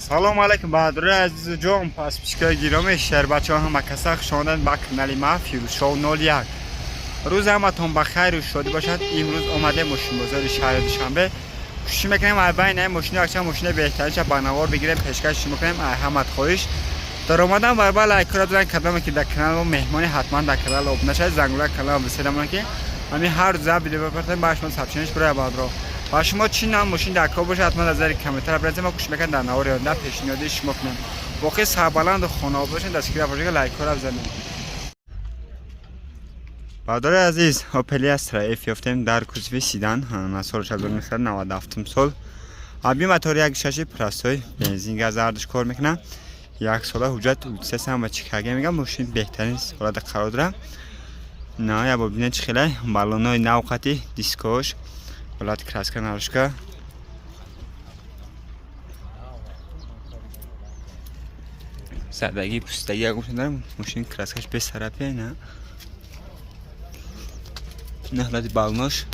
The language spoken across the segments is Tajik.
Салом алейкум баҳодури азизу ҷон, подписчикои гиромии шербачаҳо, ҳама каса хуш омадед ба канали ма Фирӯзшоу 01. Рӯз ҳаматон ба хайру шодӣ бошад. Имрӯз омадем мошинбозори шаҳри Душанбе. Кӯшиш мекунем ай байни ин мошино якчанд мошини беҳтаринша ба навор бигирем, пешкаш шумо кунем. Ай ҳамат хоҳиш дар омадан барба лайкро бизанед, кадоме ки дар канали мо меҳмони, ҳатман дар канал обуна шавед, зангула канал биседамон, ки ҳамин ҳар рӯза видео бипартем, ба шумо сообщение ш бирояд. Баҳодуро, ва шумо чӣ нам мошин дар кор бошад, ҳатман дар зери комментария бинависед, мо кӯшиш мекунем дар навори оянда пешниҳоди шумо кунем. Боқӣ сарбаланду хонаобод бошед, дастгирӣ бошед, лайкҳоро бизанед. Бародари азиз, Опел Астра F ёфтем дар кузови седан, соли 1997 сол. Аби мотори 1.6 простой, бензин, газ ардаш кор мекунад. Як сола ҳуҷҷат УТС ҳама чӣ карга мегам, мошин беҳтарин ҳолата қарор дорад. На, я бо бинед чӣ хелай, баллонои навқати, дискош, ҳолати краска нарушка. Задагӣ, пустагӣ ягон надорам, мошин краскаш бесарапе, на. На ҳолати баллонош.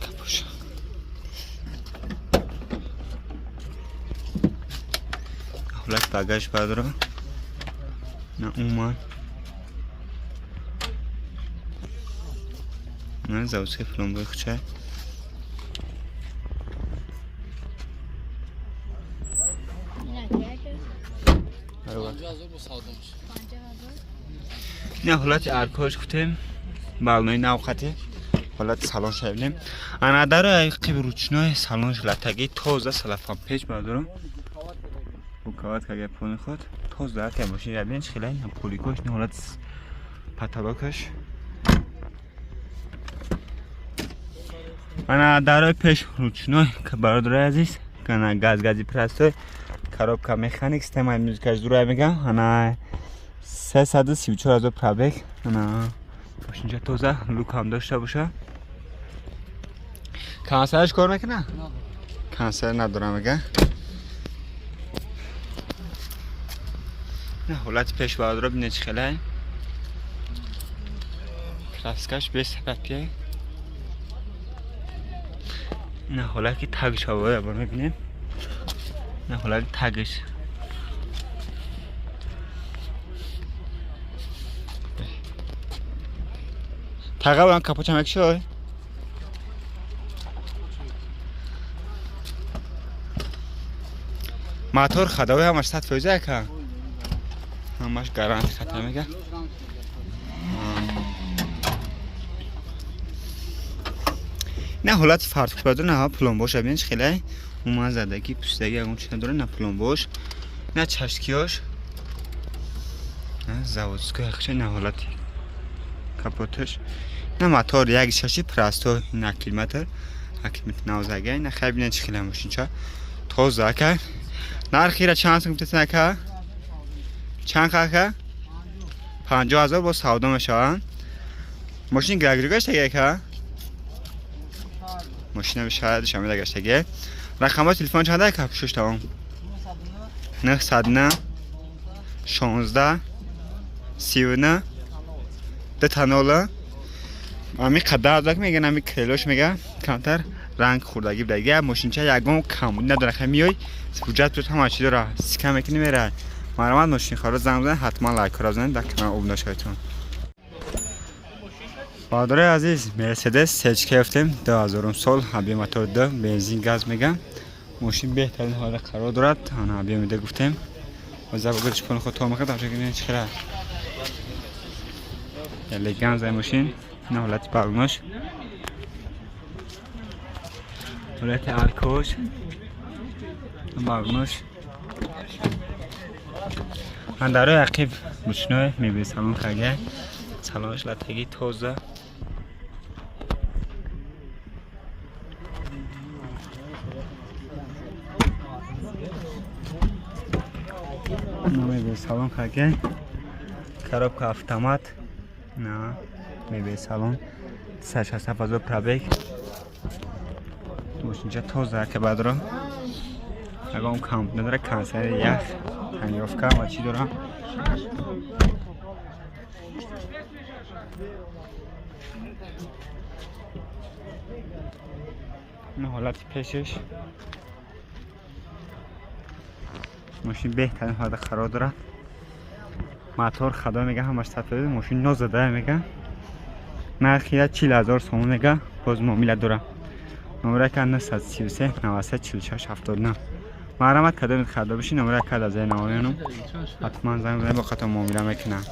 Капош. Ҳолати багаж бардора. На умуман. На заводской пломбои хучай. Не ҳолати аркош гуфтем, балнои навқати, ҳолати салон шавем. Ана даро қиб ручной, салонш латаги тоза, салафан печ бардорам. Букават кага пони худ тоза ка мошин рабин чӣ хелай, поликош, не ҳолати потолокаш. Ана дарои пеш ручной, бародарои азиз, ана газ, гази простой, коробка механик, системаи музикаш дура мегам. Ана 334 000 пробег. Ана мошинча тоза, люк ҳам дошта боша. Кансераш кор мекуна? Кансер надорам мега. На ҳолати пеш бародаро бинед чӣ хелай. Краскаш бесабабия. На ҳолати тагш ҳавоя бор мебинем. На ҳолати тагш. Тага балан капочам якшой. Мотор ходовой ҳамаш 100% яка. Ҳамаш гаранти хата мега. На ҳолати фарқ бадор, на пломбош бибин чӣ хелай. Умуман задагӣ, пустагӣ ягон чиз надора, на пломбош, на чашкиёш. На заводской яхча, на ҳолати капоташ. На мотор 1.6 простой, на климатор, акклиматор навзага, на хай бинед чӣ хелай мошинча. Тоза ака. Нархира чанд сум гуфтесен ака? Чанд ака? 50 000 бо савдо мешаванд. Мошин грагри гаштаги ака? Мошина шаҳри Душанбе гаштаги. Рақамҳои телефон чанд ака? Пӯшиш тамом. 909 16 39 00. Ами қадар дак меган, ами крелош мега, камтар ранг хӯрдагӣ будаги. Мошинча ягон камбуд надора, хай миёй, ҳуҷҷат тут ҳама чӣ дора, сика мекунӣ мерай. Марҳамат, мошинхоро занг бизанед, ҳатман лайкҳоро бизанед, дар канал обуна шаведтон. Бародарои азиз, Мерседес сечка ёфтем, 2000 сол, ҳаби мотор 2, бензин, газ мегам. Мошин беҳтарин ҳолат қарор дорад. Ана ҳаби омида гуфтем. Оза бигӯ чӣ худ то мекард, тамошо кунед чӣ хела. Элегант зай мошин, на ҳолати балонош. Ҳолати аркош. Балонош. Дарои ақиб ручной, мебел салон карга. Салонаш латаги тоза. Мебел салон карга. Коробка автомат. На мебел салон. 167 000 пробег. Мошинча тоза ка бадро. Ягон камп надора, кансери ях, тонировка ва чӣ дора. Ин ҳолати пешаш. Мошин беҳтарин ҳолат қарор дорад. Мотор хадо мега, ҳамаш 100%. Мошин нозада мега. Нархи 40 000 сомон мега, боз муомила дора. Номера ка 933 93 46 79. Марҳамат, кадомит харидор бошӣ, номера кард аз навоёнум, ҳатман занг бизанед, бо хато муомила мекунам.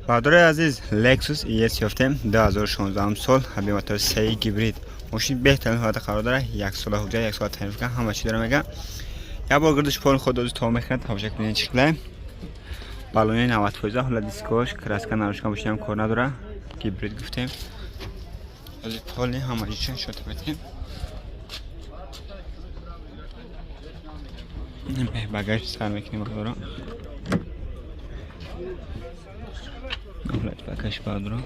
Бародари азиз, Lexus ES ёфтем, 2016 сол, ҳаби мотор сеи гибрид. Мошин беҳтарин ҳолат қарор дорад, як сола ҳуҷҷат, як сола тонировка, ҳама чӣ дора мега. Як бор гирдиш пол худ ози то мехӯрад, тамоша кунед чӣ хеле. Баллони 90%, ҳола дискош, краска нарушка мошинам кор надора. Гибрид гуфтем. Ози поли ҳама чӣ шота метем. Багаж сар мекунем бародаро. Ҳолати багаж бародаро.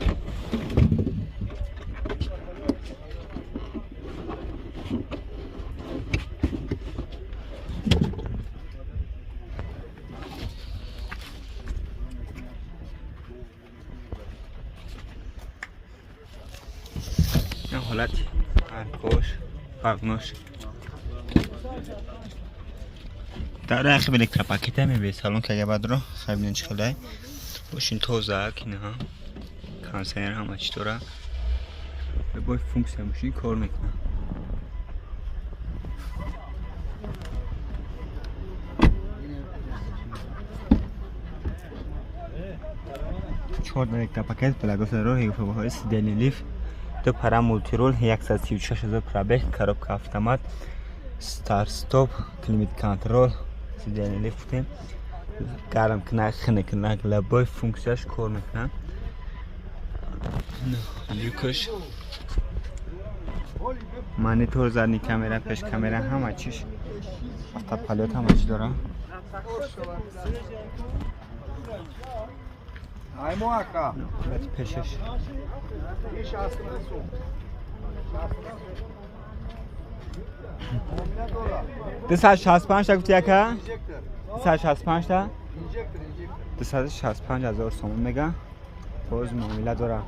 Ҳолати аркош, фарқнош. Дар рахи электропакета мебе салон кага бадро хайбинен чӣ хелай. Мошин тоза ки на. Кондиционер ҳама чӣ дора. Бо функсия мошин кор мекунад. Чор электропакет, плагоса роҳи гуфтаҳои сиденье лифт, ду пара мультируль, 136 000 пробег, коробка автомат, старт стоп, климат контроль, сиденье лифт гуфтем, гарм кунак, хунук кунак, любой функсияш кор мекунад. Люкаш, монитор, задний камера, пеш камера, ҳама чиш, автопилот, ҳама чӣ дора. Ҳолати пешаш. 265 та гуфти, яка? 265 та? 265 ҳазор сомон мега. Боз муомила дора.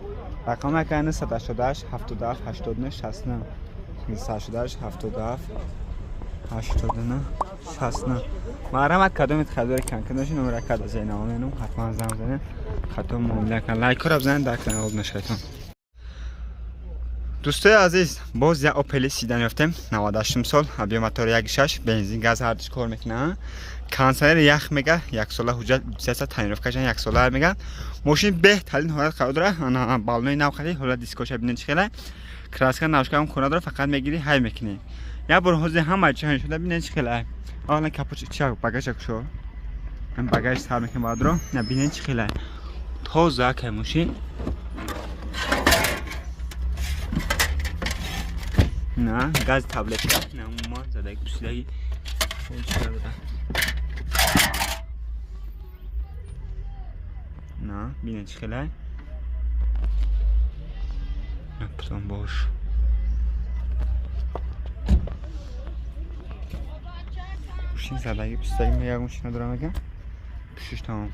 Рақам яка 988 77 89 69. 988 77 89 69. Марҳамат, кадомит харидори канканоши, номера кард аз навоменум, ҳатман занг бизанед, хато муомила кан. Лайкҳоро бизанед, дар канал нашайтон. Дӯстои азиз, боз як Опели седан ёфтем, 98 сол, объем мотор 1.6, бензин, газ ҳардуш кор мекунад. Кондиционер ях мега, як сола ҳуҷҷат, сеса тонировкашан як сола мега. Мошин беҳтарин ҳолат қарор дорад. Ана баллони нав хари, ҳолат дискоша бинед чӣ хеле. Краска навшкам кор надорад, фақат мегири, ҳай мекунӣ. Як бор ҳозир ҳама чӣ шуда, бинед чӣ хеле. Аввалан капот ча багажа кушо. Багаж сар мекунем баъдро. На, бинед чӣ хеле. Тоза кай мошин. На, газ таблетка, на умуман задаги пусидаги. На, бинед чӣ хеле. На, пломбош. Мошин задаги пусидаги, ягон чиз надорам мега. Пушиш тамом.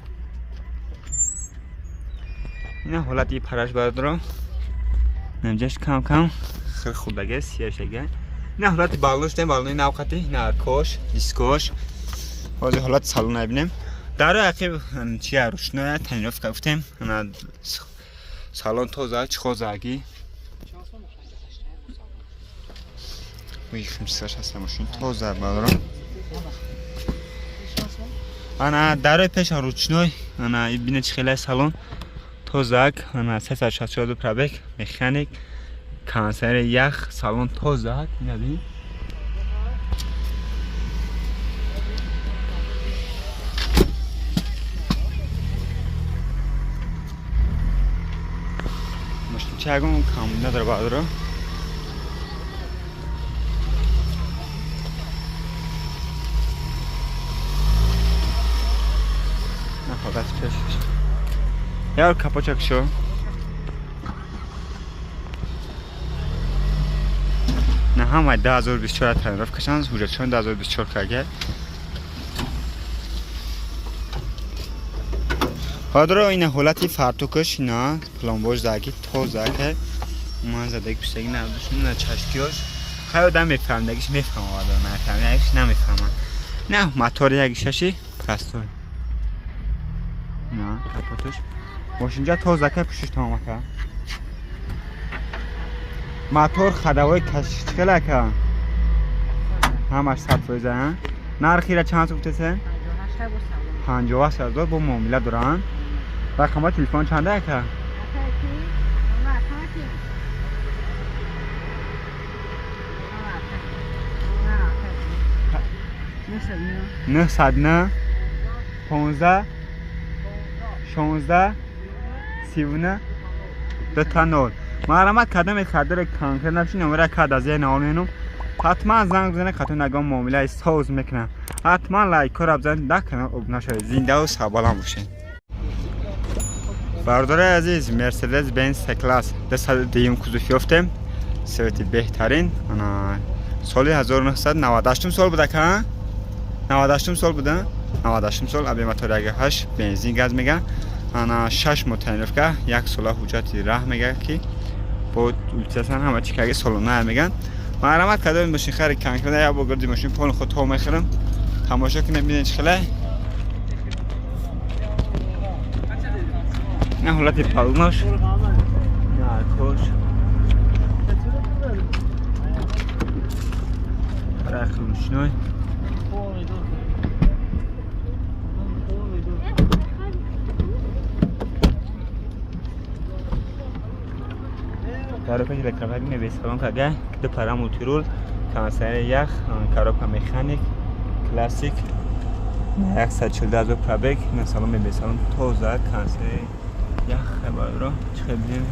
Ина ҳолати параш бардоро. Намҷаш кам кам хир хурдаге, сияшага. Ина ҳолати баллон шудем, баллони навқати, ина аркош, дискош. Ҳозир ҳолати салон бинем. Дарои ақиб чия ручная, тонировка гуфтем. Ана салон тоза, чиқозаги. Уи химсаш ҳаста, мошин тоза бардоро. Ана дарои пеша ручной, ана бинед чӣ хеле салон тозак, ана 364 пробег, механик, кондиционер ях, салон тозак, ина бин. Мошин ча ягон кам надора бардоро. На ҳолати пешаш. Яр капочак шо. На, ҳамаи 2024 тонировкашан, ҳуҷҷатшон 2024 карга. Ҳодиро ина ҳолати фартукаш, ина пломбош заги тоза ка. Ман задаги пуштаги на чашкиёш. Хай, одам мефаҳмдагиш мефаҳмад, нафаҳмдагиш намефаҳмад. На мотори як шаши простой. На капоташ. Мошинҷа тоза ка, пушиш тамом ака. Мотор, ходовой кашиш чӣ ака? Ҳамаш 100%, а? Нархира чанд гуфтесе? 58 000 бо муомила доранд. Рақамҳои телефон чанда, ака? 909 15 16 39 00. Марҳамат, кадоме хардори конкрет набоши, номера кад аз наоменум, ҳатман занг бизанед, қатъи нагон муомилаи соз мекунам. Ҳатман лайкҳоро бизанед, дар канал обуна шавед. Зиндаву сарбаланд бошед. Бародари азиз, Мерседес Бенз С класс 202 кузов ёфтем, цвети беҳтарин. Соли 1998 сол буда ка, 98 сол буда, 98 сол. Объём мотор 1,8, бензин, газ мега. Ана 6 моҳ тонировка, як сола ҳуҷҷати раҳ мега, ки бо ултиасан ҳама чи карги солона меган. Марҳамат, кадоми мошин хари конкретно, як бор гирди мошин полный худ то мехӯрам, тамошо кунед, бинед чӣ хеле. На ҳолати балонош, на кош рахи ручной. Коробка электропакет мебесалон кага, ду пара мультируль, кондиционер, ях, коробка механик, классик, 142 000 пробег, на салон мебесалон тоза, кондиционер, ях. Хабарро чӣ хел бинем,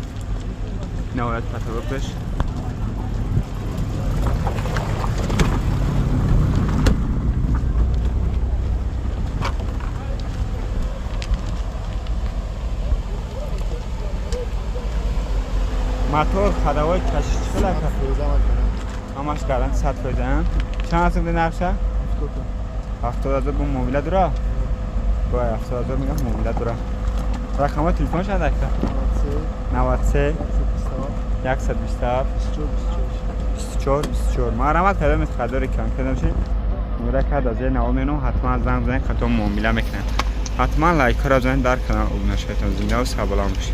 навоят потолокаш. Мотор, ходовой кашиш чӣ хел ака? Ҳамаш гарант 100%. Чанд сумда нархша? 70 000 бо муомила дора. Бой 70 000 мегам, муомила дора. Рақамҳои телефон чанд, ака? 93 127 24 24. Марҳамат, кадоме хардори конкрет набошед, номера кард аз нао мену, ҳатман занг бизанед, қатъо муомила мекунанд. Ҳатман лайкҳоро бизанед, дар канал обуна шавед. Зиндаву сарбаланд бошед.